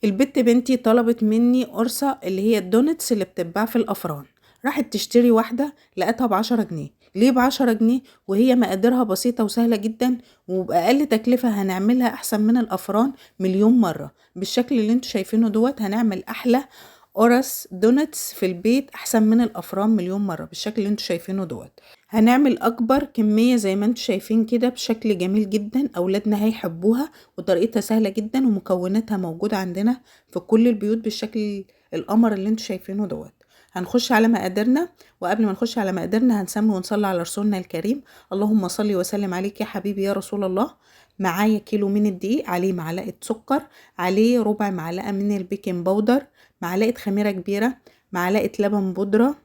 البت بنتي طلبت مني قرصة اللي هي ال donuts اللي بتتباع في الأفران. راحت تشتري واحدة لقتها ب10 جنيه. ليه ب10 جنيه وهي مقاديرها بسيطة وسهلة جدا وبأقل تكلفة؟ هنعملها أحسن من الأفران مليون مرة بالشكل اللي انتوا شايفينه دوت. هنعمل أحلى قرص donuts في البيت أحسن من الأفران مليون مرة بالشكل اللي انتوا شايفينه دوت. هنعمل أكبر كمية زي ما انتوا شايفين كده بشكل جميل جدا، أولادنا هيحبوها وطريقتها سهلة جدا ومكوناتها موجودة عندنا في كل البيوت بالشكل القمر اللي انتوا شايفينه دوت. هنخش على مقاديرنا، وقبل ما نخش على مقاديرنا هنسمي ونصلي على رسولنا الكريم. اللهم صل وسلم عليك يا حبيبي يا رسول الله. معايا كيلو من الدقيق، عليه معلقة سكر، عليه ربع معلقة من ال baking powder، معلقة خميرة كبيرة، معلقة لبن بودرة،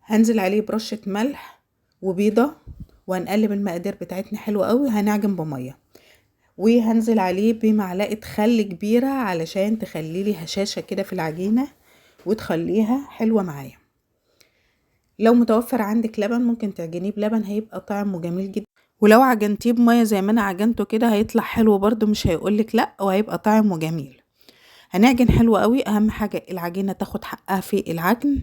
هنزل عليه برشة ملح وبيضة، وهنقلب المقادير بتاعتنا حلوة قوي. هنعجن بمية، وهنزل عليه بمعلقة خل كبيرة علشان تخليلي هشاشة كده في العجينة وتخليها حلوة معايا. لو متوفر عندك لبن ممكن تعجنيه بلبن، هيبقى طعمه جميل جدا، ولو عجنتيه بمية زي ما انا عجنته كده هيطلع حلو برده، مش هيقولك لا، وهيبقى طعمه جميل. هنعجن حلو قوي، اهم حاجة العجينة تاخد حقها في العجن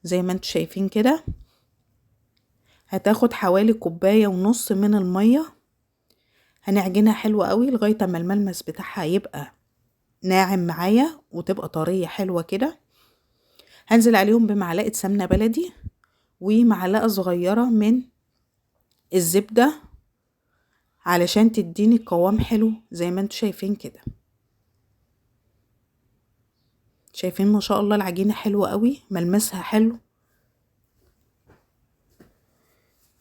زي ما انتوا شايفين كده. هتاخد حوالي كوباية ونص من المية. هنعجنها حلو قوي لغاية اما الملمس بتاعها يبقى ناعم معايا وتبقى طرية حلوة كده. هنزل عليهم بمعلقة سمنة بلدي ومعلقة صغيرة من الزبدة علشان تديني قوام حلو زي ما انتوا شايفين كده. شايفين ما شاء الله العجينة حلوة قوي، ملمسها حلو.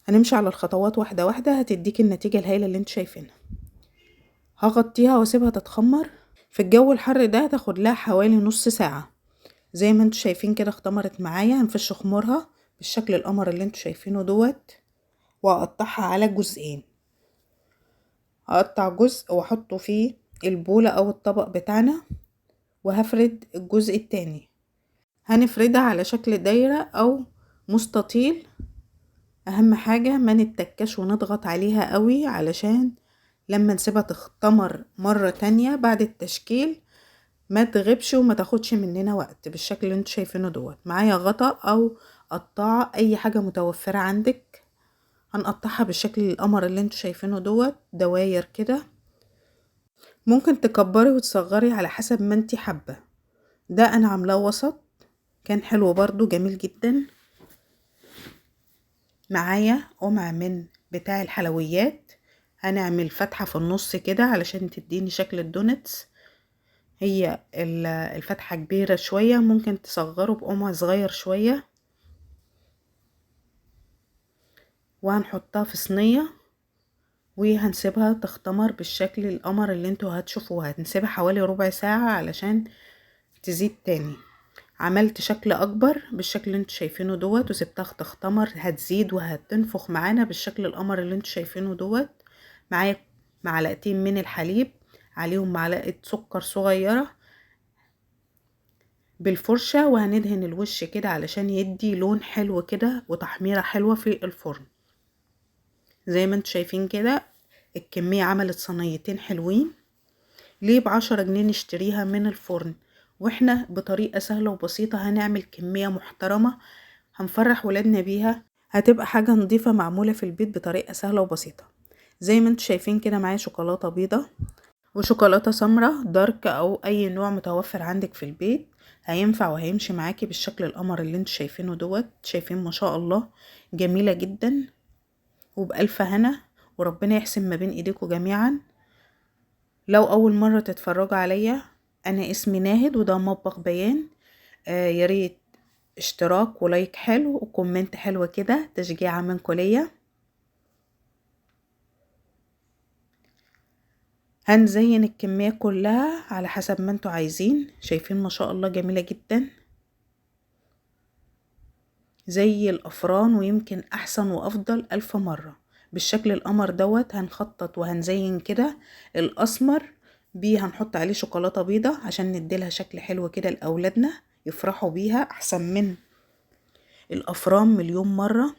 هنمشي على الخطوات واحدة واحدة هتديك النتيجة الهايلة اللي انتوا شايفينها. هغطيها واسيبها تتخمر في الجو الحر ده، تاخد لها حوالي نص ساعة. زي ما انتوا شايفين كده اختمرت معايا. هنفش خمورها بالشكل القمر اللي انتوا شايفينه دوت، وهقطعها على جزئين. هقطع جزء واحطه في البولة او الطبق بتاعنا، وهفرد الجزء التاني. هنفردها على شكل دايرة او مستطيل. اهم حاجة ما نتكاش ونضغط عليها قوي، علشان لما نسيبها تختمر مرة تانية بعد التشكيل ما تغيبش وما تاخدش مننا وقت بالشكل اللي انتوا شايفينه دوت. معايا غطا او قطاعة، اي حاجة متوفرة عندك، هنقطعها بالشكل القمر اللي انتوا شايفينه دوت، دواير كده. ممكن تكبري وتصغري على حسب ما انتي حابة. ده انا عاملاه وسط، كان حلو برضو جميل جدا. معايا قمع من بتاع الحلويات، هنعمل فتحة في النص كده علشان تديني شكل ال donuts. هي الفتحة كبيرة شوية، ممكن تصغره بقمع صغير شوية. وهنحطها في صينية وهنسيبها تختمر بالشكل القمر اللي انتوا هتشوفوه. هنسيبها حوالي ربع ساعة علشان تزيد تاني. عملت شكل اكبر بالشكل اللي انتوا شايفينه دوت، وسبتها تختمر، هتزيد وهتنفخ معانا بالشكل القمر اللي انتوا شايفينه دوت. معايا معلقتين من الحليب، عليهم معلقة سكر صغيرة بالفرشة، وهندهن الوش كده علشان يدي لون حلو كده وتحميرة حلوة في الفرن. زي ما انتوا شايفين كده الكمية عملت صينيتين حلوين. ليه ب10 جنيه نشتريها من الفرن، واحنا بطريقة سهلة وبسيطة هنعمل كمية محترمة هنفرح ولادنا بيها، هتبقى حاجة نظيفة معمولة في البيت بطريقة سهلة وبسيطة. زي ما انتوا شايفين كده معايا شوكولاتة بيضة وشوكولاتة سمرة dark او اي نوع متوفر عندك في البيت هينفع وهيمشي معاكي بالشكل القمر اللي انتوا شايفينه دوت. شايفين ما شاء الله جميلة جدا، وبألف هنا، وربنا يحسن ما بين ايديكم جميعا. لو اول مرة تتفرجوا عليا، انا اسمي ناهد وده مطبخ بيان. ياريت اشتراك و like حلو و comment حلو كده تشجيعا منكم ليا. هنزين الكمية كلها على حسب ما انتوا عايزين. شايفين ما شاء الله جميلة جدا زي الأفران، ويمكن أحسن وأفضل 1000 مرة بالشكل القمر دوت. هنخطط وهنزين كده الأسمر بيه، هنحط عليه شوكولاتة بيضة عشان نديلها شكل حلو كده لأولادنا يفرحوا بيها أحسن من الأفران مليون مرة.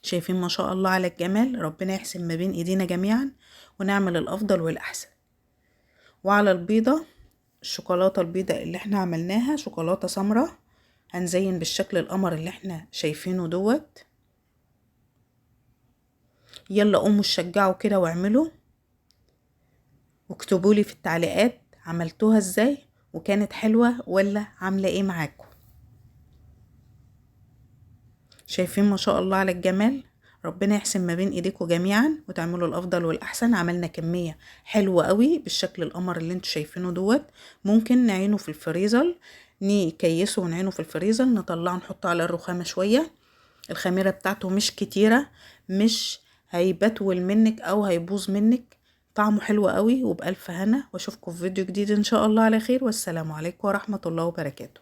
شايفين ما شاء الله على الجمال، ربنا يحسن ما بين ايدينا جميعا ونعمل الأفضل والأحسن. وعلى البيضة الشوكولاتة البيضاء اللي احنا عملناها، شوكولاتة سمراء. هنزين بالشكل القمر اللي احنا شايفينه دوت. يلا قوموا اتشجعوا كده واعملوا، واكتبوا لي في التعليقات عملتوها ازاي وكانت حلوة ولا عاملة ايه معاكم. شايفين ما شاء الله على الجمال. ربنا يحسن ما بين ايديكم جميعا وتعملوا الافضل والاحسن. عملنا كمية حلوة قوي بالشكل القمر اللي انتوا شايفينه دوت. ممكن نعينه في الفريزر، نكيسه ونعينه في الفريزر، نطلعه نحطه على الرخامة شوية. الخميرة بتاعته مش كتيرة، مش هيبتول منك او هيبوظ منك، طعمه حلو قوي. وبألف هنا، واشوفكم في فيديو جديد ان شاء الله على خير. والسلام عليكم ورحمة الله وبركاته.